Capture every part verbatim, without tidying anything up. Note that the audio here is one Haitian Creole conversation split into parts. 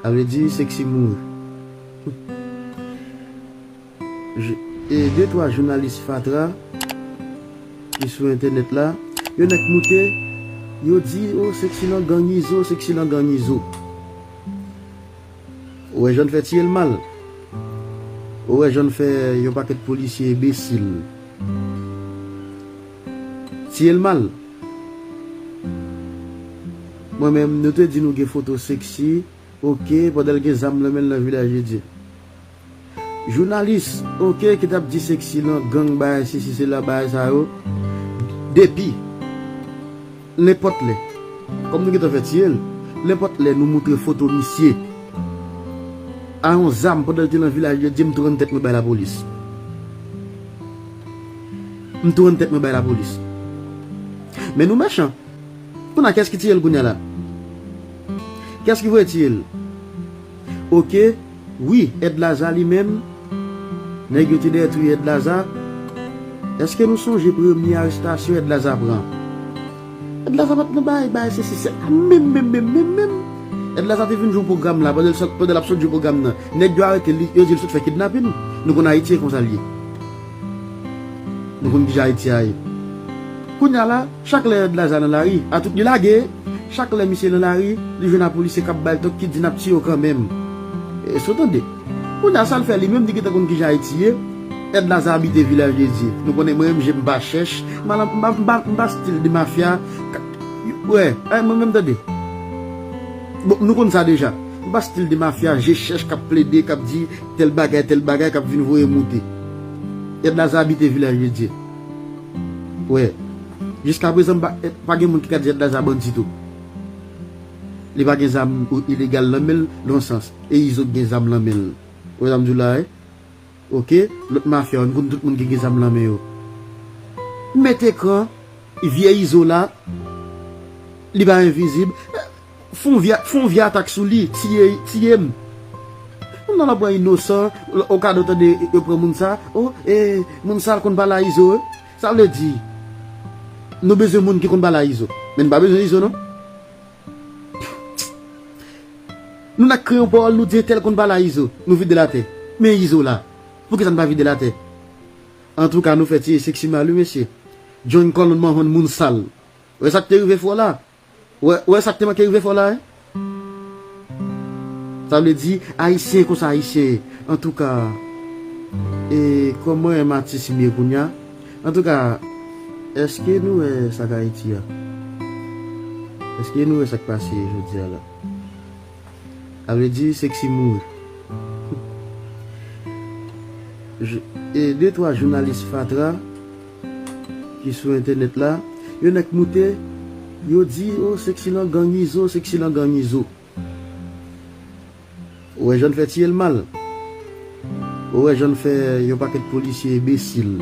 Sa vle di Sexy mouri. Je- e de twa jounalis fatra ki sou entènèt la, yo nèk moute, yo di, o, Sexy nan gang Izo, Sexy nan gang Izo. Ou wè jan n fè tiye l mal. Ou wè jan n fè yon pakèt polisye enbesil. Tiye l mal. Mwen menm, nou te di nou gen foto Sexy, oke, pandan l gen zam nan men l nan Vilaj de Dye. Jounalis, oke, ki t ap di Sexy nan gang, bagay sesi sela, bagay sa yo. Depi nenpòt lè, kòm nou gentan fè tiye l, nenpòt lè nou moutre foto misye a yon zam pandan l te nan Vilaj de Dye, m tou rann tèt mwen bay lapolis. M tou rann tèt mwen bay lapolis. Men nou mechan. Kounye a, kiyès ki tiye l kounye a la? Kiyès ki voye tiye l? Oke, wi, Èd Laza li menm, nèg yo te dèyè touye Èd Laza. Èske nou sonje premye arestasyon Èd Laza pran? Èd Laza pa t nan bay, bay, se, se, se, menm, menm, menm, menm, menm. Èd Laza te vin jwe pwogram la, pandan l sot, pandan l ap sot jwe pwogram nan. Nèg yo arete li, yo di l sot fè kidnapin. Nou konn Ayiti e konsa l ye. Nou konn kijan Ayiti a ye. Kounye a la, chak lè Èd Laza nan lari, a tout li lage, chak lè misye nan lari, li jwenn a polisye k ap ba l tòk ki di n ap tiye w kanmenm. Èske w tande? Kounye a, sa l fè li menm, li gentan konn kijan Ayiti ye. Èd Laza abite Vilaj de Dye. Nou konnen mwen menm, je m pa chèch, m pa, m pa, m pa, m pa stil de mafya. Ka- Wè, ay, mwen menm tande. Bon, nou konn sa deja. M pa stil de mafya, je chèch k ap plede, k ap di tèl bagay, tèl bagay, k ap vin voye moute. Èd Laza abite Vilaj de Dye. Wè. Jiskaprezan, m pa, pa gen moun ki ka di Èd Laza bandi tou. Li pa gen zam ilegal nan men l, nan sans. E Izo k gen zam nan men l. Wè sa m di w la, wi. Oke? Lòt mafya yo, nou konn tout moun ki gen zam nan men yo. Mete kan, vye Izo la, li pa envizib. Fon vye, fon vye atak sou li, tiye, tiye m. Moun nan la pran inosan, okado tande yo pran moun sa, o, e, moun sa l konn pale a Izo, wi. Sa vle di, nou bezwen moun ki konn pale a Izo. Men n pa bezwen Izo, non. Nou nan kreyon pawòl, nou di entèl konn pale a Izo. Nou vide l atè. Men Izo la. Poukisa n pa vide l atè? Antouka, nou fè tiye Sexy mal, wi, mesye. John Colon Mahon moun sal. Wè sa k te rive fò la? Wè, wè sa k te manke rive fò la, wi? Sa vle di, Ayisyen konsa Ayisyen ye. Antouka, e kòman Matis ye kounye a? Antouka, èske nou wè sa k Ayiti a? Èske nou wè sa k pase jodi a la? Sa vle di Sexy mouri. Je- e de twa jounalis fatra ki sou entènèt la, yo nèk moute, yo di, o, Sexy nan gang Izo, Sexy nan gang Izo. Ou wè jan n fè tiye l mal. Ou wè jan n fè yon pakèt polisye enbesil.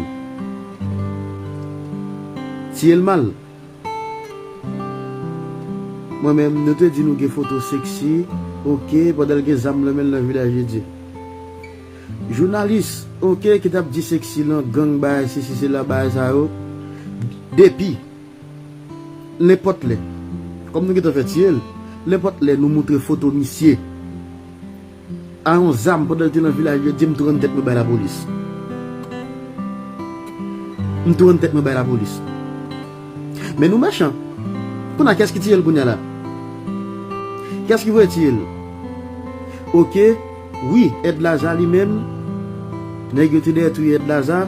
Tiye l mal. Mwen menm, nou te di nou gen foto Sexy, oke, pandan l gen zam nan men l nan Vilaj de Dye. Jounalis, oke, ki t ap di Sexy nan gang, bagay sesi sela, bagay sa yo. Depi nenpòt lè, kòm nou gentan fè tiye l, nenpòt lè nou moutre foto misye a yon zam pandan l te nan Vilaj de Dye, m tou rann tèt mwen bay lapolis. M tou rann tèt mwen bay lapolis. Men nou mechan. Kounye a, kiyès ki tiye l kounye a la? Kiyès ki voye tiye l? Oke, wi, Èd Laza li menm, nèg yo te dèyè touye Èd Laza.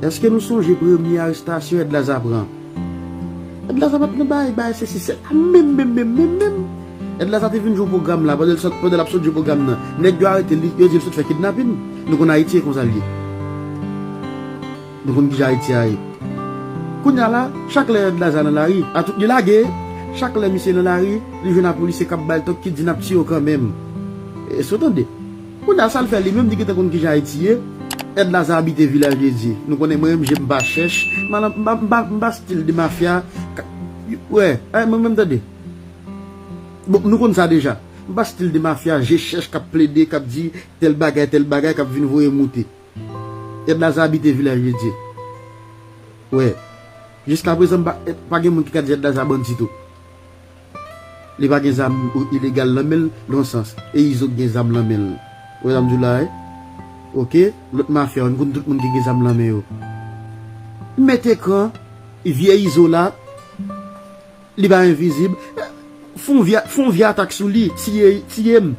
Èske nou sonje premye arestasyon Èd Laza pran? Èd Laza pa t nan bay, bay, se, se, se, menm, menm, menm, menm, menm. Èd Laza te vin jwe pwogram la, pandan l sot, pandan l ap sot jwe pwogram nan. Nèg yo arete li, yo di l sot fè kidnapin. Nou konn Ayiti e konsa l ye. Nou konn kijan Ayiti a ye. Kounye a la, chak lè Èd Laza nan lari, a tout li lage, chak lè misye nan lari, li jwenn a polisye k ap ba l tòk ki di n ap tiye w kanmenm. Èske w tande? Kounye a, sa l fè li menm, li gentan konn kijan Ayiti ye. Èd Laza abite Vilaj de Dye. Nou konnen mwen menm, je m pa chèch, m pa, m pa, m pa, m pa stil de mafya. Ka- Wè, ay, mwen menm tande. Bon, nou konn sa deja. M pa stil de mafya, je chèch k ap plede, k ap di tèl bagay, tèl bagay, k ap vin voye moute. Èd Laza abite Vilaj de Dye. Wè. Jiskaprezan, pa, pa gen moun ki ka di Èd Laza bandi tou. Li pa gen zam ilegal nan men l, nan sans. E Izo k gen zam nan men l. Ou wè sa m di w la, wi? Oke? Lòt mafya yo, n konn tout moun ki gen zam nan men yo. Mete ekran, vye Izo la, li pa envizib. Fè yon vye, fè yon vye atak sou li, tiye, tiye m.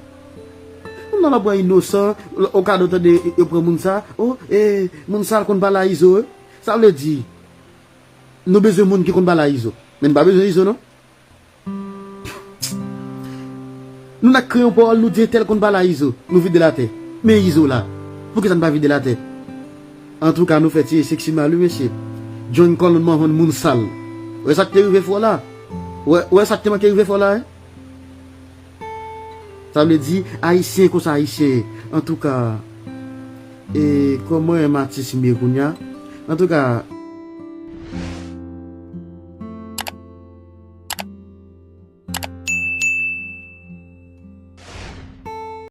Moun nan la pran inosan, o ka do tande yo pran moun sa, o, e, moun sa l konn pale a Izo, wi. Sa vle di, nou bezwen moun ki konn pale a Izo. Men n pa bezwen Izo, non. Nou nan kreyon pawòl, nou di entèl konn pale a Izo. Nou vide l atè. Men Izo la. Poukisa n pa vide l atè? Antouka, nou fè tiye Sexy Mal, wi, mesye. John Colin Mahon moun sal. Ou wè sa k te rive fò la? Ou wè, ou wè sa k te manke rive fò la, wi? Sa vle di, Ayisyen konsa Ayisyen ye. Antouka, e, kòman yon atis m ye kounye a? Antouka,